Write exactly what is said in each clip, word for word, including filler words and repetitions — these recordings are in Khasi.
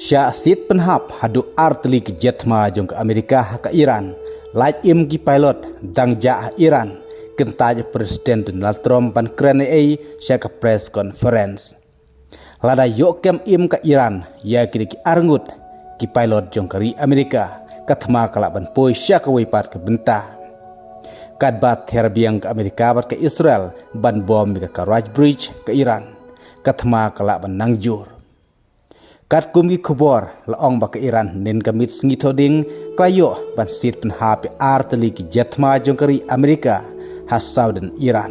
Shah siat pynhap haduh ar tylli ki jet thma jong ka Amerika ha ka Iran. Lait im ki pilot dang jah ha Iran. Kyntait President Donald Trump ban kren ei ei sha ka press conference. Lada ïoh kem im ka Iran ïa kine ki arngut ki pilot jong ka ri Amerika, ka thma ka lah ban poi sha kawei pat ka bynta. Katba ther biang ka Amerika bad ka Israel ban bom ïa ka Karaj Bridge ka Iran, ka thma ka lah ban nang jur. Katkum ki khubor la ong ba ka Iran hynnin ka miet sngi Thohdieng ka la ïoh ban siat pynhap ïa ar tylli ki jet thma jong ka ri Amerika ha sawdong Iran.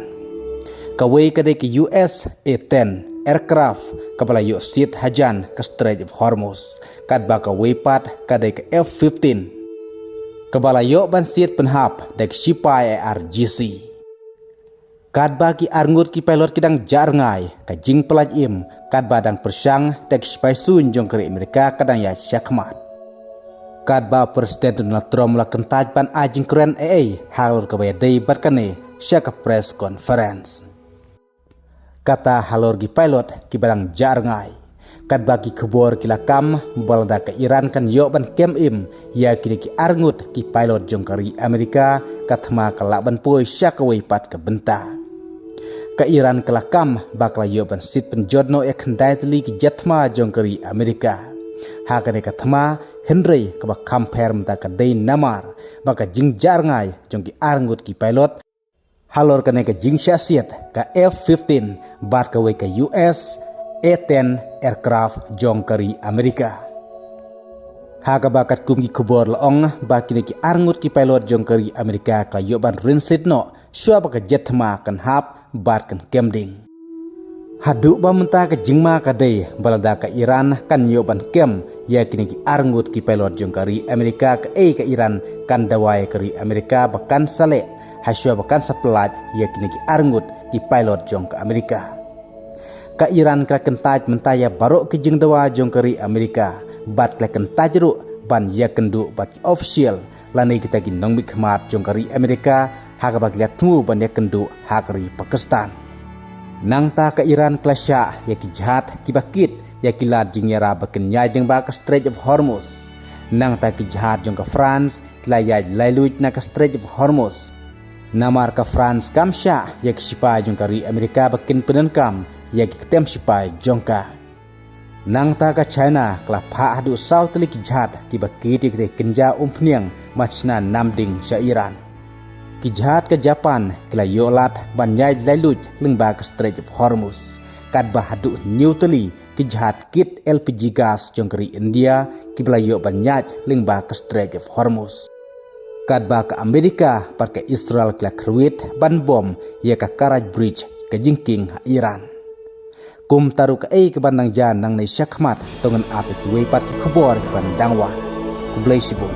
Kawei ka dei ka U S A ten aircraft kaba la ïoh siat hajan ka Strait of Hormuz, katba kawei pat ka dei ka F fifteen kaba la ïoh ban siat pynhap da ki shipai I R G C. Katba ki arngut ki pilot ki dang jah rngai, ka jingpyllait im katba dang pyrshang da ki shipai suiñ jong ka ri Amerika ka dang ïaid shakhmat. Katba President Donald Trump la kyntait ban ai jingkren ei ei halor kaba ïadei bad kane sha ka press conference. Kata halor ki pilot kiba dang jah rngai. Katba ki khubor ki la kam ba lada ka Iran kan ïoh ban kem im ïa kine ki arngut ki pilot jong ka ri Amerika, ka thma ka lah ban poi sha kawei pat ka bynta. Ka Iran ka la kam ba ka la ïoh ban siat pynjot noh ïa khyndai tylli ki jet thma jong ka ri Amerika. Ha kane ka thma, hynrei kaba kham pher mynta ka dei namar ba ka jingjah rngai jong ki arngut ki pilot halor kane ka jingshah siat ka F fifteen bad kawei ka U S A ten aircraft jong ka ri Amerika. Ha kaba katkum ki khubor la ong ba kine ki arngut ki pilot jong ka ri Amerika ka la ïoh ban rynsied noh shuwa ba ka jet thma kan hap bad kan kem ding. Haduh ba mynta ka jingma ka dei ba lada ka Iran kan ïoh ban kem ïa kine ki arngut ki pilot jong ka ri Amerika, kaei ka Iran kan dawa ïa ka ri Amerika ba kan sa leh ha shuwa ba kan sa pyllait ïa kine ki arngut ki pilot jong ka Amerika. Ka Iran ka la kyntait mynta ïa baroh ki jingdawa jong ka ri Amerika bad ka la kyntait ruh ban ïakynduh bad ki official lane kita ki nongmihkhmat jong ka ri Amerika ha kaba ki la thmu ban ïakynduh ha ka ri Pakistan. Nangta ka Iran ka la shah ïa ki jhad kiba kit ïa ki lad jingïarap ba kin ïaid lyngba ka Strait of Hormuz. Nangta ki jhad jong ka France ki la ïaid laitluid na ka Strait of Hormuz. Namar ka France kam shah ïa ki shipai jong ka ri Amerika ba kin pyndonkam ïa ki ktem shipai jong ka. Nangta ka China ka la phah haduh saw tylli ki jhad kiba kit ïa ki kynja umphniang ban shna namding sha Iran. Ki jhad ka Japan ki la ïoh lad ban ïaid laitluid lyngba ka Strait of Hormuz. Katba haduh hynñiew tylli ki jhad kit L P G gas jong ka ri India kiba la ïoh ban ïaid lyngba ka Strait of Hormuz. Katba ka Amerika bad ka Israel ki la kyrwit ban bom ïa ka Karaj Bridge, ka jingkieng ha Iran. Kumta ruh kaei kaban dang jia nangne shakhmat, to ngin ap ïa kiwei pat ki khubor kiban dang wan. Khublei shibun.